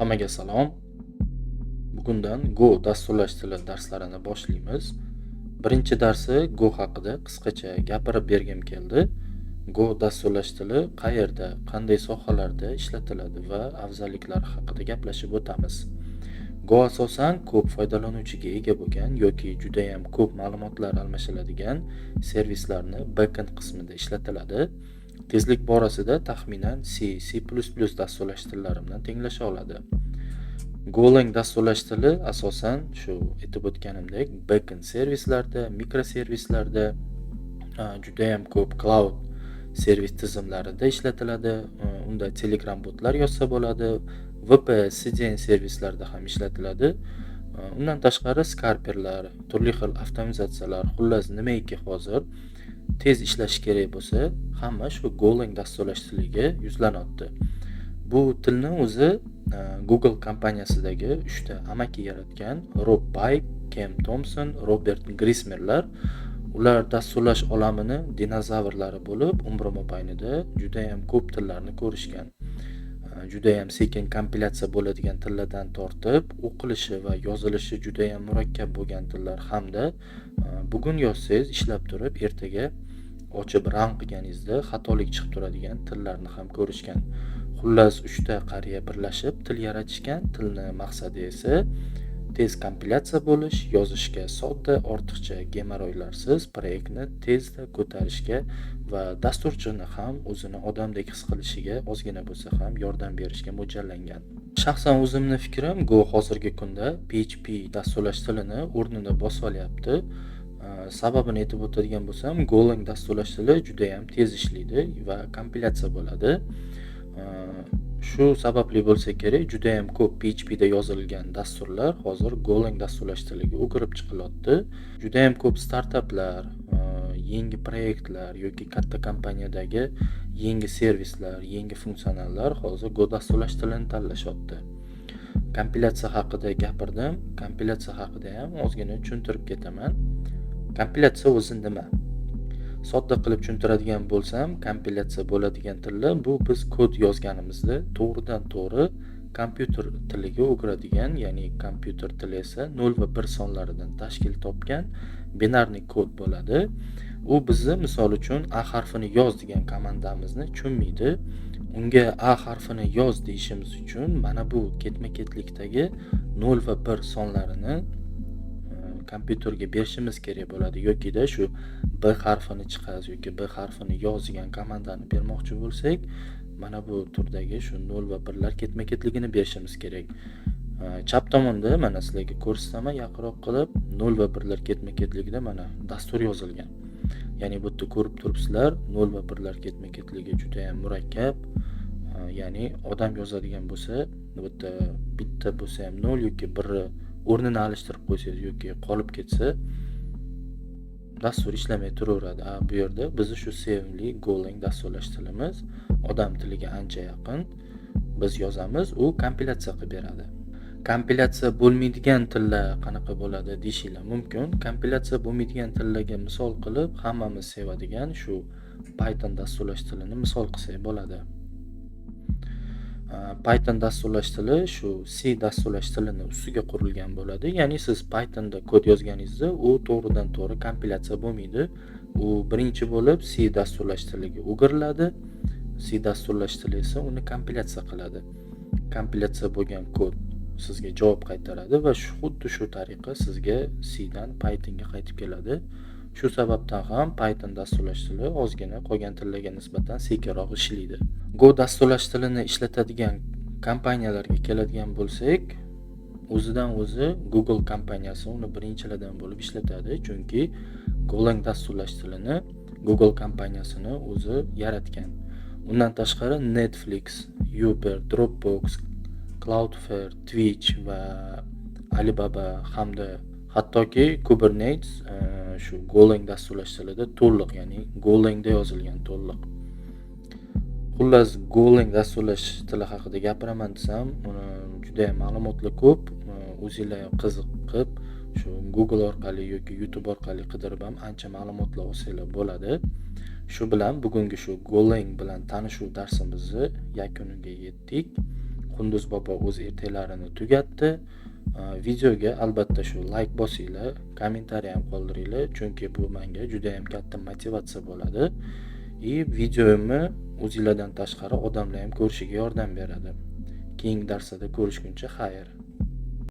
Hammaga salom. Bugundan Go dasturlash tili darslarini boshlaymiz. Birinchi darsi Go haqida qisqacha gapirib bergim keldi. Go dasturlash tili qayerda, qanday sohalarda ishlatiladi va afzalliklari haqida gaplashib o'tamiz. Go asosan ko'p foydalanuvchiga ega bo'lgan yoki judayam ko'p ma'lumotlar almashiladigan servislarni backend qismida ishlatiladi. Tezlik borasida taxminan C, C++ dasturlash tillari bilan tenglasha oladi. Golang dasturlash tili asosan shu aytib o'tganimdek backend servislarda, mikroservislarda, judayam ko'p cloud servis tizimlarida ishlatiladi. Unda Telegram botlar yozsa bo'ladi. VPS, CDN servislarida ham ishlatiladi. Undan tashqari scraperlar, turli xil avtomatizatsiyalar, xullas, nimaiki hozir tez ishlashi kerak bo'lsa, hamma shu Golang dasturlash tiliga yuzlanyapti. Bu tilni o'zi Google kompaniyasidagi uchta amaki yaratgan: Rob Pike, Ken Thompson, Robert Grismerlar. Ular dasturlash olamini dinozavrlari bo'lib, umri mobaynida judayam ko'p tillarni ko'rishgan. Judayam sekin kompilyatsiya bo'ladigan tillardan tortib, o'qilishi va yozilishi judayam murakkab bo'lgan tillar hamda bugun yozsangiz ishlab turib, ertaga ochib run qilganingizda xatolik chiqib turadigan tillarni ham ko'rishgan. Xullas, uchta qariya birlashib til yaratishgan. Tilni maqsadi esa tez kompilyatsiya bo'lish, yozishga sodda, ortiqcha gemoroylarsiz proyektni tezda ko'tarishga va dasturchini ham o'zini odamdek his qilishiga ozgina bo'lsa ham yordam berishga mo'ljallangan. Shaxsan o'zimni fikrim, Go hozirgi kunda PHP dasturlash tilini o'rnini bosib olyapti. Sababini aytib o'tadigan bo'lsam, Golang dasturlash tili judayam tez ishlaydi va kompilyatsiya bo'ladi. Shu sababli bo'lsa kerak, judayam ko'p PHPda yozilgan dasturlar hozir Golang dasturlash tiliga o'girib chiqilyapti. Judayam ko'p startaplar, yangi proyektlar yoki katta kompaniyadagi yangi servislar, yangi funksionallar hozir Go dasturlash tilini tanlashyapti. Kompilyatsiya haqida gapirdim. Kompilyatsiya haqida ham ozgina tushuntirib ketaman. Kompilyatsiya o'zi nima? Sodda qilib tushuntiradigan bo'lsam, kompilyatsiya bo'ladigan tillar bu biz kod yozganimizda to'g'ridan to'g'ri kompyuter tiliga o'giradigan, ya'ni kompyuter tili esa 0 va 1 sonlaridan tashkil topgan бинарный kod bo'ladi. U bizni, misol uchun, A harfini yoz degan komandamizni tushunmaydi. Unga A harfini yoz deyishimiz uchun mana bu ketma-ketlikdagi 0 va 1 sonlarini kompyuterga berishimiz kerak bo'ladi yokida shu B harfini chiqaz yoki B harfini yoz degan komandani bermoqchi bo'lsak, mana bu turdagi shu 0 va 1lar ketma-ketligini berishimiz kerak. Chap tomonda mana sizlarga ko'rsataman yaqinroq qilib, 0 va 1lar ketma-ketligida mana dastur yozilgan. Ya'ni bu yerda ko'rib turibsizlar, 0 va 1lar ketma-ketligi juda ham murakkab. Ya'ni odam yozadigan bo'lsa, bu yerda bitta bo'lsa ham 0 yoki 1 o'rnini alishtirib qo'ysangiz yoki qolib ketsa, dastur ishlamay turaveradi. A bu yerda bizni shu sevimli Golang dasturlash tilimiz odam tiliga ancha yaqin. Biz yozamiz, u kompilyatsiya qilib beradi. Kompilyatsiya bo'lmaydigan tillar qanaqa bo'ladi deyishinglar mumkin. Kompilyatsiya bo'lmaydigan tillarga misol qilib hammamiz sevadigan shu Python dasturlash tilini misol qilsak bo'ladi. Python dasturlash tili shu C dasturlash tilini ustiga qurilgan bo'ladi. Ya'ni siz Pythonda kod yozganingizda u to'g'ridan to'g'ri kompilyatsiya bo'lmaydi. U birinchi bo'lib C dasturlash tiliga o'giriladi. C dasturlash tili esa uni kompilyatsiya qiladi. Kompilyatsiya bo'lgan kod sizga javob qaytaradi va xuddi shu tariqa sizga C dan Pythonga qaytib keladi. Shu sababdan ham Python dasturlash tili ozgina qolgan tillarga nisbatan sekinroq ishlaydi. Go dasturlash tilini ishlatadigan kompaniyalarga keladigan bo'lsak, o'zidan o'zi Google kompaniyasi uni birinchilardan bo'lib ishlatadi, chunki Golang dasturlash tilini Google kompaniyasini o'zi yaratgan. Undan tashqari Netflix, Uber, Dropbox, Cloudflare, Twitch va Alibaba hamda hattoki Kubernetes shu Golang dasturlash tilida to'liq, ya'ni Golangda yozilgan to'liq. Xullas, Golang dasturlash tili haqida gapiraman desam, uni judayam ma'lumotlar ko'p. O'zinglar qiziqib shu Google orqali yoki YouTube orqali qidirib ham ancha ma'lumotlar olsanglar bo'ladi. Shu bilan bugungi shu Golang bilan tanishuv darsimizni yakuniga yetdik. Qunduz bobo o'z ertaklarini tugatdi. Videoga albatta shu layk bosinglar, kommentariy ham qoldiringlar, chunki bu menga juda ham katta motivatsiya bo'ladi. И videomni o'zinglardan tashqari odamlar ham ko'rishiga yordam beradi. Keyingi darslarda ko'rishguncha xayr.